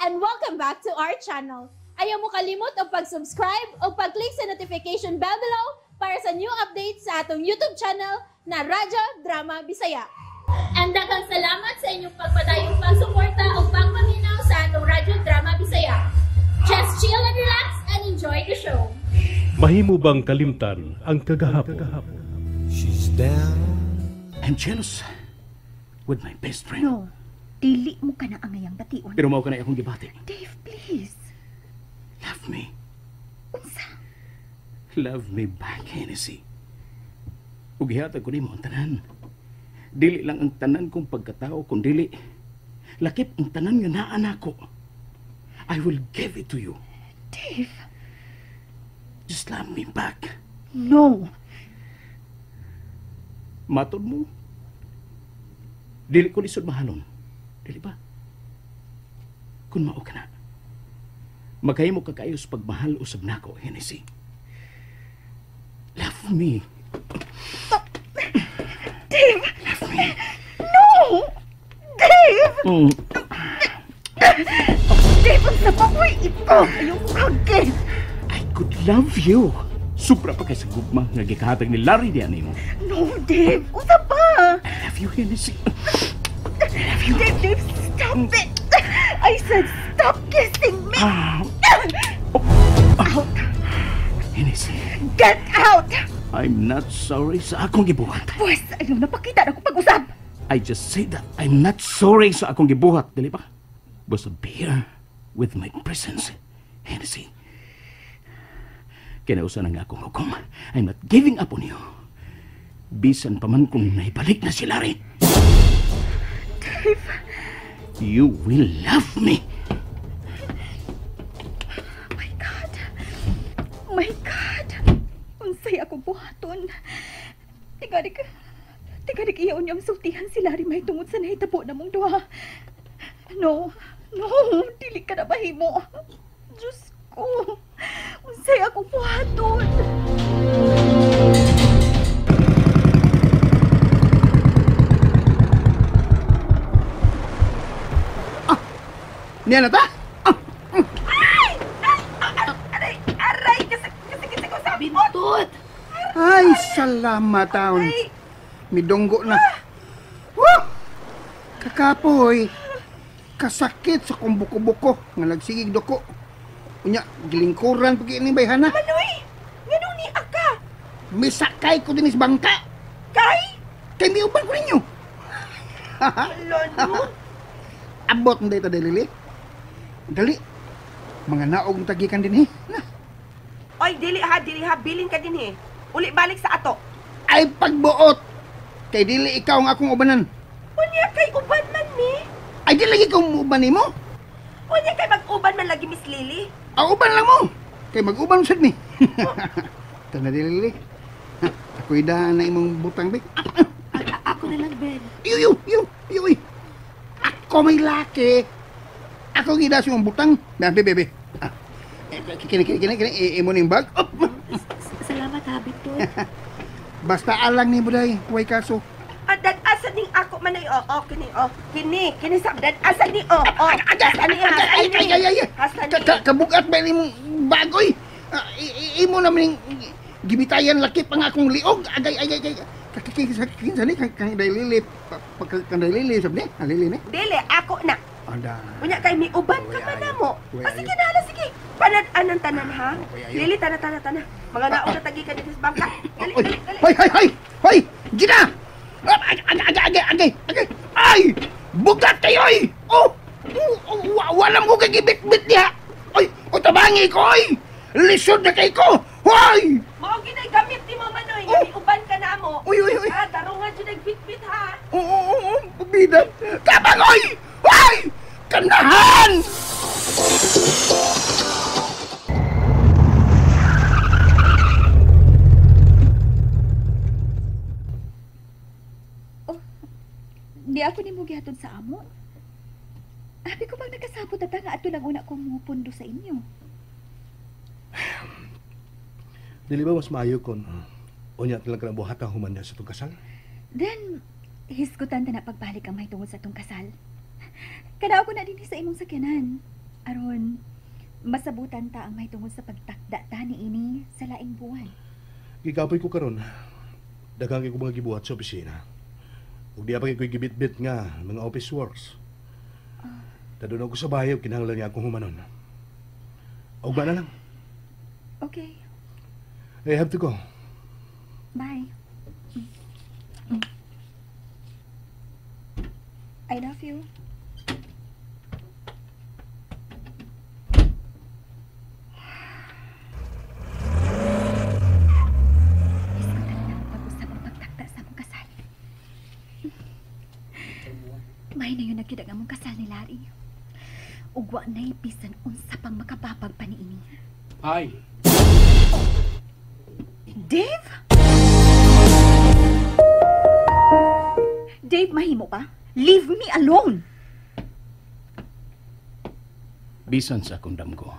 And welcome back to our channel. Ayaw mo kalimot og pag-subscribe o pag-click sa notification bell below para sa new updates sa atong YouTube channel na Radyo Drama Bisaya. And daghang salamat sa inyong pagpadayong pagsuporta o pagpaminaw sa atong Radyo Drama Bisaya. Just chill and relax and enjoy the show. Mahimo bang kalimtan ang kagahapon? She's down. I'm jealous with my best friend. No, dili mo ka na angayang bation. Pero mao ka na akong gibati. Dave, please. Love me. Unsa? Love me back, Hennessy. Ug gihatag ko nimo ang tanan. Dili lang ang tanan kong pagkatao, kundili lakip ang tanan nga naa nako. I will give it to you. Dave. Just love me back. No. Matod mo, dili ko lisod mahalon. Dili ba? Kung mao ka na, magkahimo ka kaayos pagmahal usab nako, Hennessy. Love me. Dave! Love me. No! Dave! Dave, unsa pa ko'y ito? Ayaw kage! I could love you. Sobra pa kay sa gugma nga gikahatag ni Larry diyan nimo. No, Dave! Unsa pa? I love you, Hennessy. I love you. Dave, Dave, stop it! I said stop kissing me! Out! Hennessy. Get out! I'm not sorry sa akong gibuhat. Pwes, ayaw na pakita na akong pag-usap. I just say that I'm not sorry sa akong gibuhat, dili ba? Basta bear with my presence, Hennessy. Kinausa na nga akong hukom. I'm not giving up on you. Bisan pa man kung naibalik na si Larry. Dave! You will love me. My God! My God! Unsay akong buhaton. Tigarik iyaon niyang sultihan si Larry may tungod sa nahitabo na mong duha. No, no, dili ka na mahimo. Diyos ko, unsay akong buhaton. Ah, niya na ta? Ay! Ay! Aray! Aray! Kasi ko sa Bintot! Ay, salamat taon. Midunggo na. Woo! Kakapoy. Kasakit sa kong buko-buko nga nagsigig duko. Unya, gilingkuran pag ini bayhana. Manoy! Nganong ni aka? Misakay ko din is bangka. Kay? Kay miuban ko ninyo. Hala, no? Abot na dito, Lili. Dali. Mga naog tagikan din eh. Na. Oy, dili ha, bilin ka din eh. Uli balik sa ato. Ay, pagbuot. Kay dili ikaw ang akong ubanan. Unya kay uban man ni. Ay, di lagi kong uban nimo. Unya kay mag-uban man lagi Miss Lily. Ang uban lang mo. Kay mag-uban sad ni. Tana di Lily. Ako'y daan na imong butang be. Ako na lang, Ben. Iyo, iyo, iyo, iyo. Ako may laki. Ako gida sa imong butang. Bebe, bebe. Kini, kini, kini, kini. Imo ning bag. Up. Salamat ha, Bintot. Basta alang ni Buday, huwag kaso. Dad, asa ning ako man ay oo, kini oh. Kini, kini sa dad, asa ni oh, oh. Asa ni, Ay, ay, ay, ay. Asa ni. Kabugat ba imong bagoy? Imo naman ning gibitayan lakip ang akong liog. Agay, agay, agay. Kinsa ni kang Daylili, kang Daylili sab ni? Lili ni. Dili, ako na. Ada. Unya kay miuban ka man namo. Sige na, hala, sige. Panad-an ang tanan ha. Lili, tana, tana, tana. Mga naong natagi ka dito sa bangka. Dali, dali, dali. Hoy, hoy, hoy! Hoy! Gina! Agay, agay, agay, agay! Ay! Bugat kayo, ay! Oh! Walang ko kagibit-bit niya! Ay! O tabangi ko, ay! Lisod na kay ko! Hoy! Mao ginay gamit ni mo, Manoy. Nga miuban ka na mo. Uy, uy, uy! Ah, tarungan dyan nagbit-bit, ha? Oo, oo, oo! Pabida! Tabang, oy! Hoy! Kanahan! Di ako nimo gihatod sa amo. Abi ko bang nagkasabot ata nga ato lang una ko mupundo sa inyo. Dili ba mas maayo kon unya talaga na buhata human niya sa itong kasal? Then, hisgutan ta na pagbalik ang mahitungod sa itong kasal. Kada ako na din sa imong sakyanan. Aron, masabutan ta ang mahitungod sa pagtakda ta ni ini sa laing buwan. Gikapoy ko karon. Daghang ko mga gibuhat sa opisina. Ug di pa kay ko'y gibitbit nga mga office works. Tadun ako sa bahay ug kinahanglan niya akong humanon. Ugma na lang. Okay. I have to go. Bye. I love you. Iskutan na pag-usap ang pagtakta sa among kasal. May na yun nagkita ang among kasal ni Larry. Ugwa na'y bisan unsa pang makababag pa niini. Hi. Dave? Dave, mahimo pa? Leave me alone! Bisan sa akong damgo,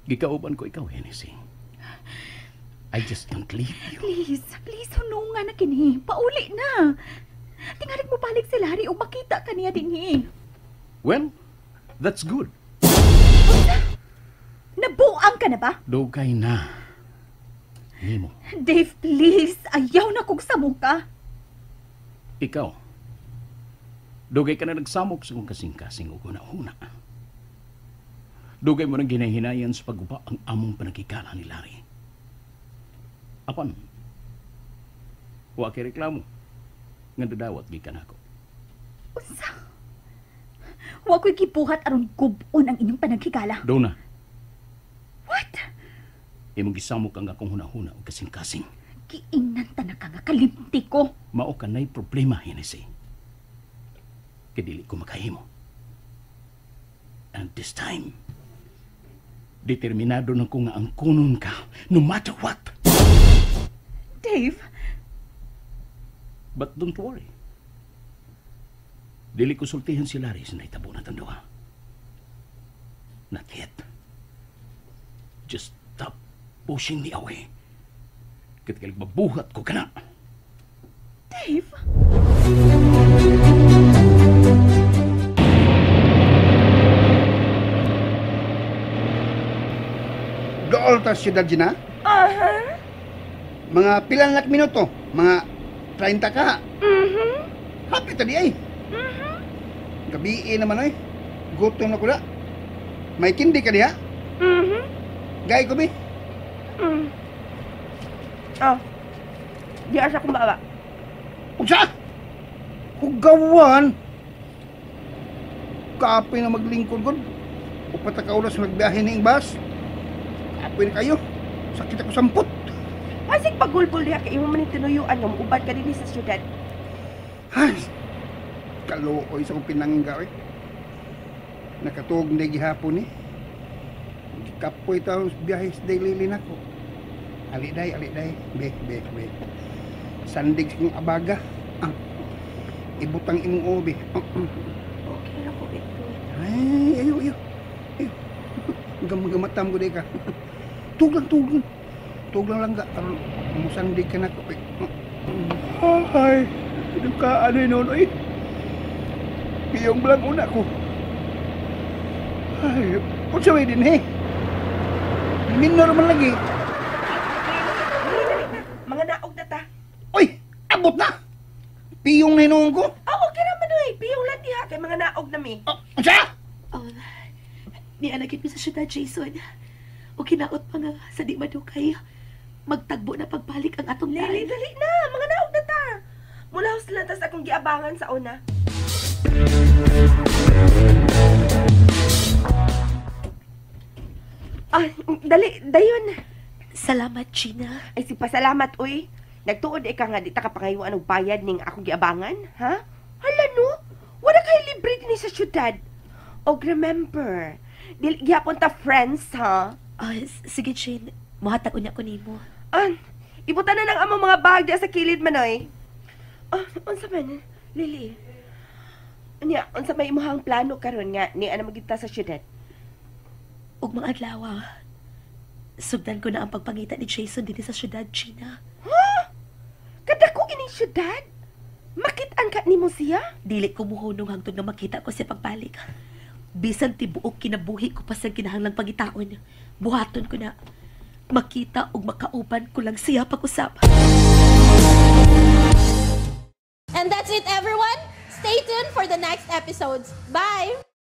gikauban ko ikaw, Hennessy. I just can't leave you. Please, please, hununga na kini. Pauli na. Tingalig mo balik si Larry o makita ka niya dinhi. Well, that's good. Unsa? Nabuang ka na ba? Dugay na. Nimo. Dave, please. Ayaw na kong samuka. Ikaw. Dugay ka na nagsamok sa kong kasing-kasing o huna-huna. Dugay mo nang ginahinayan sa pag-uba ang among panagkikala ni Larry. Apan, wa kay reklamo. Nga dadawat gikan ako. Unsa? Wa ko'y gibuhat aron gub-on ang inyong panagkikala. Dona. What? Imong gisamok ang akong huna-huna o kasing-kasing. Giingnan ta na ka nga kalimti ko. Mao ka na'y problema, Hennessy. Kaya dili ko makahimo. And this time, determinado na ko nga ang kunon ka, no matter what. Dave? But don't worry. Dili ko sultihan si Larry sa naitabo na tanduha. Not yet. Just stop pushing me away. Katikalig mabuhat ko ka na. Dave? Dool ta siyudad, Gina? Aha. Mga pilang nak minuto? Mga 30 ka? Mhm. Happy ta di ay. Mhm. Gabi naman ay. Gutom na ko na. May kindi ka diha? Mhm. Gay ko bi. Mm. Oh. Di asa kong bawa. Unsa? Hugawan. Kapoy na maglingkod gud. Upat ka oras magbiyahe ning bus. Kapoy na kayo. Sakit ako sampot. Pasig pagulbol diha kay imo man tinuyuan nga muubad ka dinhi sa syudad. Ay, kaluoy sa kong pinangga eh. Nakatuog na gihapon eh. Kapoy taon biyahe sa daily nako. Aliday, aliday. Be, be, be. Sandig sa kong abaga. Ah, ibutang imong obi. Okay na ko ito. Ay, ayo, ayo. Ayo. Gamagamatam ko di ka. Tuglang, tuglang. Tuglang lang ka. Aron, musandig ka na ko. Ay, ka ano yun, oy. Piyong lang una ko. Ay, unsa may din, eh. Minor man lagi. Mga naog na ta. Oy, abot na. Piyong na hinuon ko. Oh, okay naman, oy. Piyong lang diha kay mga naog na mi. Oh, unsa? Oh, nialagit mi sa syudad, Jason. O kinaot pa nga sa di madukay. Magtagbo na pagbalik ang atong Lili, daan. dali na. Mga naog na ta. Mula lang tas akong giabangan sa una. Ah, dali, dayon. Salamat, Gina. Ay, si pasalamat, uy. Nagtuod ka nga, di ta kapangayuan og bayad ning akong giabangan, ha? Hala, no? Wala kay libre din sa syudad. Og remember, dili gihapon ta friends, ha? Oh, sige, Jean. Muhatag unya ko nimo. Ah, ibutan na ng among mga bag diya sa kilid, manoy. Ah, unsa man, Lily? Unya, unsa may imuhang plano karon nga ni ana magita sa syudad? Ug mga adlaw, sugdan ko na ang pagpangita ni Jason dinhi sa syudad, Gina. Huh? Kadako ining syudad? Makit-an ka nimo siya? Dili ko muhunong hangtod nga makita ko siya pagbalik. Bisan tibuok kinabuhi ko pa sa kinahanglang pagitaon. Buhaton ko na. Makita ug makauban ko lang siya pag-usap. And that's it, everyone. Stay tuned for the next episodes. Bye!